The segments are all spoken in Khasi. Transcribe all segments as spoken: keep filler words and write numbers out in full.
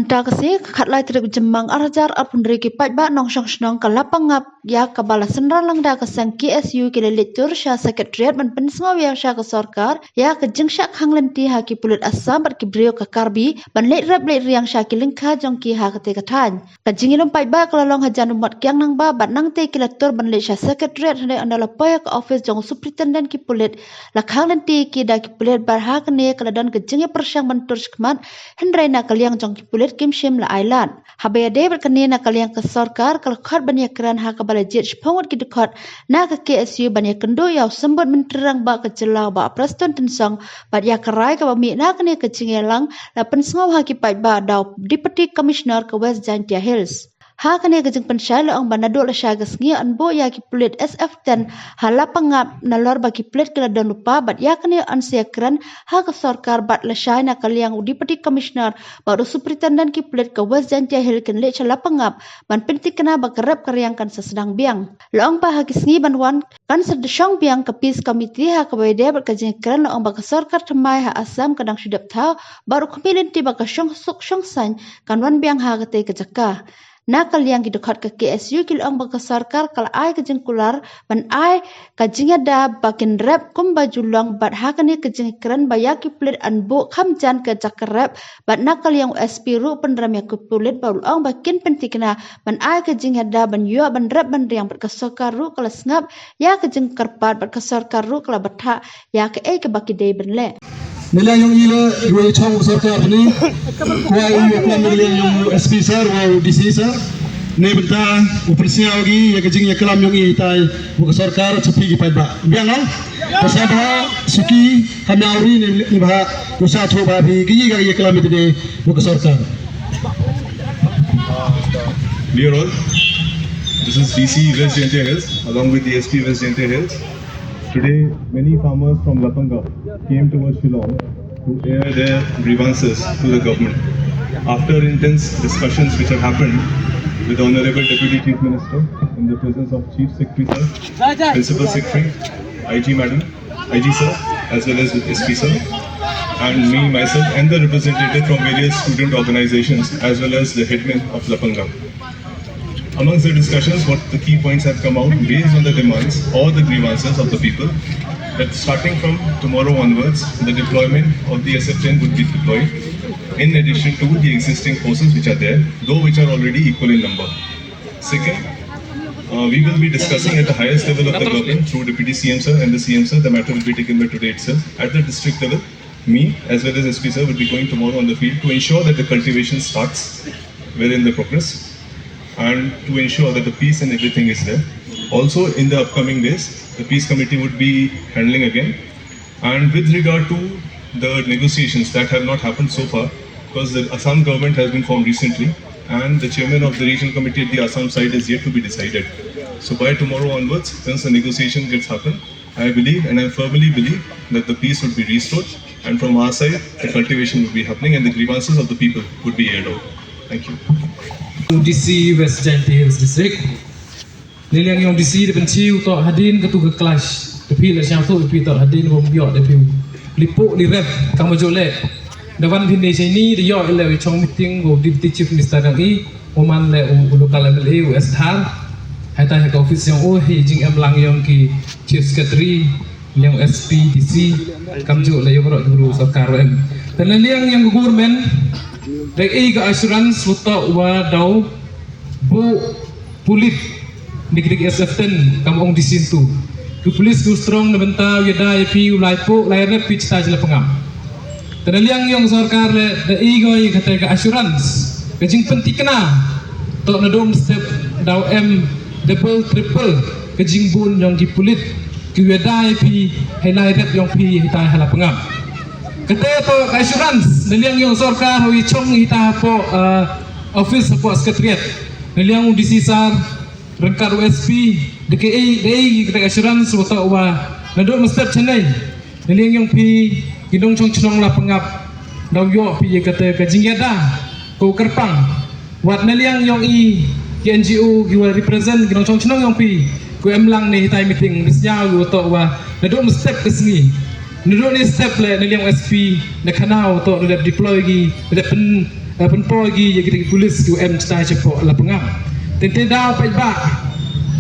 Da ka sngi ka khatlai tarik Jymmang ar hajar arphew hynriew ki paidbah nongshong shnong ka Lapangap ïa kaba la synran lang da ka seng K S U ki la leit tur sha Secretariat ban pynsngew ïa sha ka sorkar ïa ka jingshah khang lynti ha ki pulit Assam bad ki briew ka Karbi ban leit rep leit riang sha ki lyngkha jong ki ha kata ka thaiñ. Ka jingïalum paidbah ka la long hajan u Motkiang Nangbah bad nangta ki la tur ban leit sha Secretariat hynrei ynda la poi ha ka office jong u Superintendent ki pulit la khang lynti ïa ki da ki pulit bad ha kane ka la don ka jingïapyrshang ban tur shakhmat hynrei na ka liang jong ki pulit kim shym la ailad. Haba ïadei bad kane na ka liang ka sorkar ka la khot ban ïakren ha kaba la jied shiphew ngut ki dkhot na ka K S U ban ïakynduh ïa u Symbud Myntri Rangbah ka jylla u Bah Prestone Tynsong bad ïa ka rai kaba mih na kane ka jingïalang la pynsngew ha ki paidbah da u Deputy Commissioner ka West Jaintia Hills. Ha kane ka jingpynshai la ong ba naduh lashai ka sngi yn buh ïa ki pulit S F ten ha Lapangap nalor ba ki pulit ki la don lypa bad ïa kane yn sa ïakren ha ka sorkar bad lashai na ka liang u Deputy Commissioner bad u Superintendent ki pulit ka West Jaintia Hills kin leit sha Lapangap ban pynthikna ba ka rep ka riang kan sa sdang biang. La ong ba ha ki sngi ban wan kan sa shong biang ka Peace Committee ha kaba ïadei bad ka jingïakren la ong ba ka sorkar thymmai ha Assam ka dang shu dep thaw bad u khmih lynti ba ka shongsuk shongsaiñ kan wan biang ha katei ka jaka. Na ka liang ki dkhot ka K S U ki la ong ba ka sorkar ka la ai ka jingkular ban ai ka jingïada ba kin rep kumba ju long bad ha kane ka jingkren ba ïa ki pulit yn buh kham jan ka jaka rep bad na ka liang u S P ruh pynrem ïa ki pulit ba u la ong ba kin pynthikna ban ai ka jingïada ban ïoh ban rep ban riang bad ka sorkar ruh ka la sngap ïa ka jingkyrpad bad ka sorkar ruh ka la bthah ïa kaei kaba ki dei ban leh. Naliang yong i la ruh chong sorkar ni. Wa i wa klam naliang yong S P sir wa D C sir. Ne bynta u pyrsngew gi ïa ka jingïaklam yong i tai wa ka sorkar chapi ki paidbah. Biang lang. Ka sa ba suki ka nauri ni ni ba u sa chu ba bi gi ga ïaklam i tene wa ka sorkar. Dear all, this is D C West Jaintia Hills along with the S P West Jaintia Hills. Today, many farmers from Lapangap came towards Shillong to air their grievances to the government. After intense discussions which have happened with the Honorable Deputy Chief Minister in the presence of Chief Secretary sir, Principal Secretary, I G madam, I G sir, as well as with S P sir, and me myself and the representative from various student organizations as well as the headman of Lapangap. Amongst the discussions, what the key points have come out based on the demands or the grievances of the people, that starting from tomorrow onwards, the deployment of the S F ten would be deployed in addition to the existing forces which are there, though which are already equal in number. Second, uh, we will be discussing at the highest level of the government through Deputy C M sir and the C M sir. The matter will be taken by today itself at the district level. Me, as well as S P sir, will be going tomorrow on the field to ensure that the cultivation starts well in the progress and to ensure that the peace and everything is there. Also, in the upcoming days, the peace committee would be handling again. And with regard to the negotiations that have not happened so far, because the Assam government has been formed recently, and the chairman of the regional committee at the Assam side is yet to be decided. So by tomorrow onwards, once the negotiation gets happened, I believe and I firmly believe that the peace would be restored, and from our side, the cultivation would be happening and the grievances of the people would be aired out. Thank you. D C West Jaintia Hills District. Naliang yong D C da pynchiw to hadien katu ka clash. Da phi la sñiawthuh phi to hadien bym ïoh da phi. Li puh li rep kam ju leh. Da wan phi ne shini da ïoh le chong meeting ko Deputy Chief Minister yong i. U man le u local M L A u S Dhar. Hai ta ha ka office yong u hi jingem lang yong ki Chief Secretary, yong S P, D C, kam ju le yong ro juru sorkar em. Te naliang yong government da i ka assurance u to wa daw bu pulit ni ki S F ten kam ong D C tu. Ki pulit ki strong na bynta u ïada ïa phi u lai puh lai rep phi chita jela pengam. Te naliang yong sorkar le da i goi kata ka assurance ka jingpyntikna to na dum step daw em double triple ka jingbun yong ki pulit ki ïada ïa phi hai lai rep yong phi hai tai hala pengam. Kata to ka assurance naliang yong sorkar hoi chong ita hapo uh, office hapo secretariat naliang D C sir rengkat U S P deke dei kata ka assurance wa to wa nado mestep chanai naliang yong phi ki nongchong chnong la pengap daw yo phi kata ka jingïada ko kerpang. Wat naliang yong i ki N G O ki wa represent ki nongchong chnong yong phi ku em lang ne hitai meeting ne sñiaw yu to wa nado mestep ka sngi nado ne step le naliang S P ne khana u to ne dep deploy ki ne dep pen Ka pynpoi ki ïa ki pulis ki em stai shapoh Lapangap. Teng teng daw paidbah.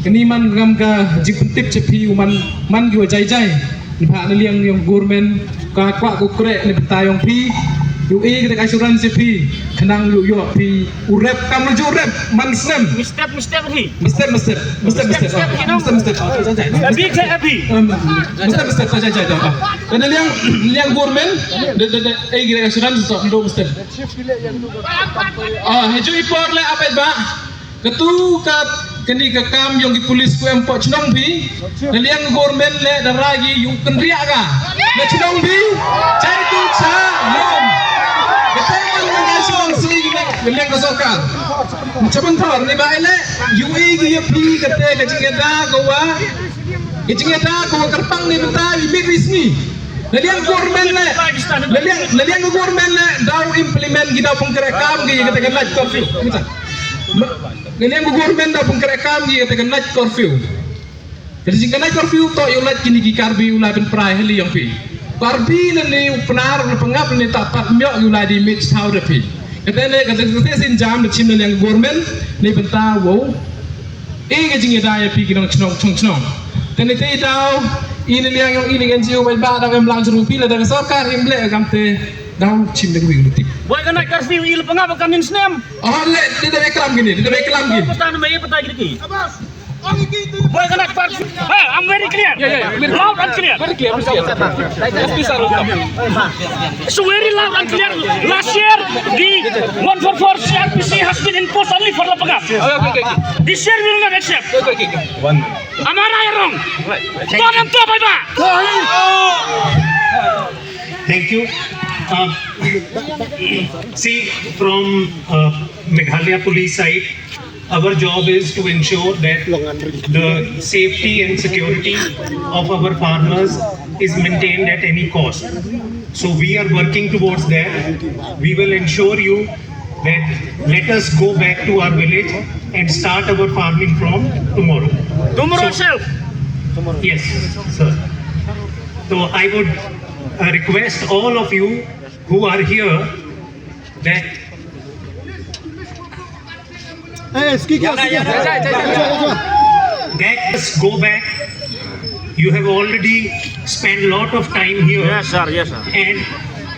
Kani man ngam ka jingpyntip cha phi u man man ki wa jai jai. Ni pha na liang yong government ka kwah ku krek ni bynta yong phi. Yu i ka assurance cha phi. Khnang yu yu phi u rep kam ju rep man snem. Mistep mistep phi. Mistep mistep mistep mistep mistep mistep mistep. Jai jai jai. Mistep mistep jai jai jai. Kani liang liang government de de de eh ki assurance to ndo mistep. Ah, haju i por le apai ba. Katu ka kani ka kam yong ki pulis ku em po chnong bi. Ka liang government le da ra gi yu kendria ga. Na chnong bi. Chai tu cha lom. Kata man na ngai chnong si gi le ka liang ka sorkar. Chabang thor ni ba le yu i gi ya pi kata ka jingada ko wa. Ka jingada ko wa kerpang ni benta i bit bisni. Na liang government le, na liang, na liang government le daw implement ki daw pengkerek kam ki kata ka night curfew. Kita. Na liang government daw pengkerek kam ki kata ka night curfew. Jadi jing ka night curfew to yu lait kini ki Karbi u la pynprai heli yong phi. Karbi le ni u Pnar le Pangap le ni ta pat miok yu la di mix thaw de phi. Kata ne kata kata sin jam de chim na liang government ni benta wow. I ka jingïada ïa phi ki nongchnong chnong chnong. Te ne te i daw i ne liang yong i ne N G O bai ba dang em lang jru phi la da ka sorkar im leh kam te daw chim da ka wi luti. Boi ka night curfew i le Pangap ka min snem. Oh le te da be klam gini, te da be klam gini. Pata na me pata gini ki. Boi ka night curfew. Hey, I'm very clear. Yeah, yeah, yeah. Loud and clear. Very clear. Very clear. S P sir, welcome. It's very loud and clear. Last year, the one four four C R P C has been imposed only for Lapangap. Okay, okay, okay. This year we will not accept. Okay, okay, okay. One minute. Am I right or wrong? Right, right. Don't am to bye bye. Thank you. Uh, see, from uh, Meghalaya police side, our job is to ensure that the safety and security of our farmers is maintained at any cost. So we are working towards that. We will ensure you that let us go back to our village and start our farming from tomorrow. Tomorrow So- itself. Yes, sir. So I would uh, request all of you who are here that Eh, sikit, sikit, sikit. That just go back. You have already spent a lot of time here. Yes, sir. Yes, sir. And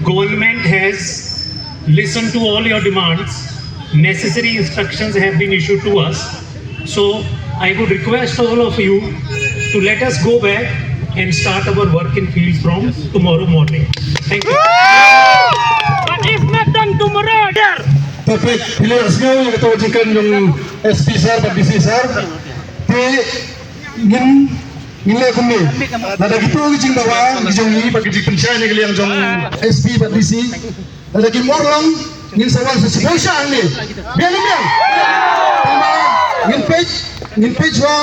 government has listened to all your demands. Necessary instructions have been issued to us. So I would request all of you to let us go back and start our work in field from tomorrow morning. Thank you. But if not done tomorrow, there. Perfect. Phi la sngew ïa ka jingkren jong S P sir bad D C sir. Te ngin ngin leh kumne. Lada kito ki jingdawa ki jong ngi bad ki jingpynshai na ka liang jong S P bad D C. Lada kim ong lang ngin sa wan sa siboi sha hangne. Biang ne biang. Tangba ngin peit ngin peit wa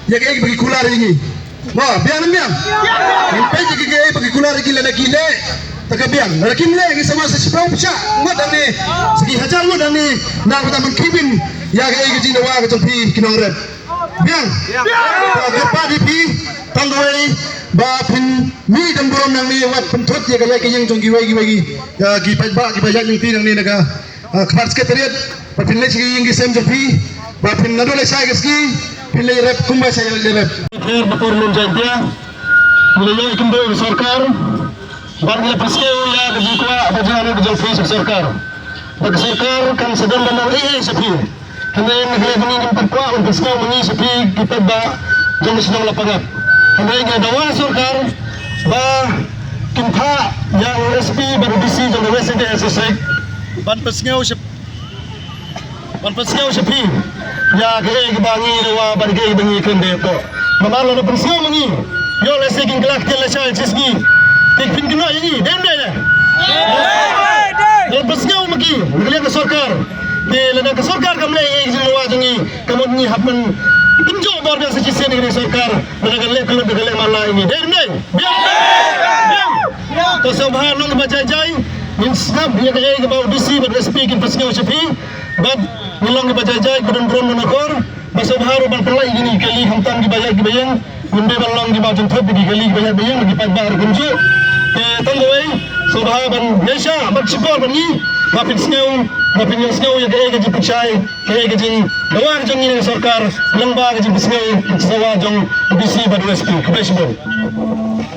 ïa kaei ba ki kular ïa ngi. Wa biang ne biang. Ngin peit ïa kaei ba ki kular ïa ngi lada ki leh. Ta ka biang lada kim leh ngin sa wan sa siboi sha. Ngat hangne sa ki hajar ngat hangne. Na ka ta ban khibin ïa kaei ka jingdawa ka jong phi ki nongrep. Biang. Biang. Ka kyrpad ïa phi tang kawei ba phin mih dang burom nangne wat pynthut ïa ka ïaid ka ïeng jong kiwei kiwei ki, ïa, ki paidbah kiba ïaid lynti nangne na ka, ah, khmat secretariat ba phin leit sha ki ïing ki sem jong phi ba phin naduh leit shai ka sngi phin leit rep kumba shai leit rep. Kher ba por lum Jaintia. Ngi la ïoh ïa ka sorkar. Bad ngi la pynskhem ïa ka jingkwah ba jingïaid ka jong phi sha ka sorkar. Ba ka sorkar kan sa don ban nang ei ei sha phi. Hynrei ngi la pynskhem ban pynskhem ma ngi sha phi ki paidbah jong ka shnong Lapangap. Hynrei ngi dawa sorkar ba kin phah ïa u S P bad u D C jong ka West Jaintia Hills District ban pynskhem sha Ban pynsngew sha phi ïa kaei kaba ngi dawa bad kaei kaba ngi kren de ko. Namar lada pynsngew ma ngi ïoh lehse kin kylla ktien lashai shisngi. Te phin kynnoh ïa ngi dei ne em? Lada pynsngew ma ki na ka liang ka sorkar, te lada ka sorkar kam leh ïa ka jingdawa jong ngi, ka mut ngi hap ban pynjop bor biang sa shisien ïa ka sorkar. Ba da ka leh ka lut da ka leh mala ïa ngi dei ne em? Biang. Biang. Te sngewbha long ba jai jai. Ngin sngap ïa kaei kaba u D C bad S P kin pynsngew sha phi. Bad ngin long ba jai jai, ka don burom don akor. Ba sngewbha ruh ban pynlait ïa kine ki kali khamtam kiba ïaid kiba ïeng. Ngin dei ban long kiba jynthut ïa ki kali kiba ïaid kiba ïeng, ki paidbah ruh kumjuh. Te tang kawei, sngewbha ban ïaishah bad shukor bad ngi. ba phin sngew, ba phin ïohsngew ïa kaei ka jingpynshai, kaei ka jingdawa jong ngi na ka sorkar lyngba ka jingpynsngew sawa jong u DC bad u SP. Khublei shibun.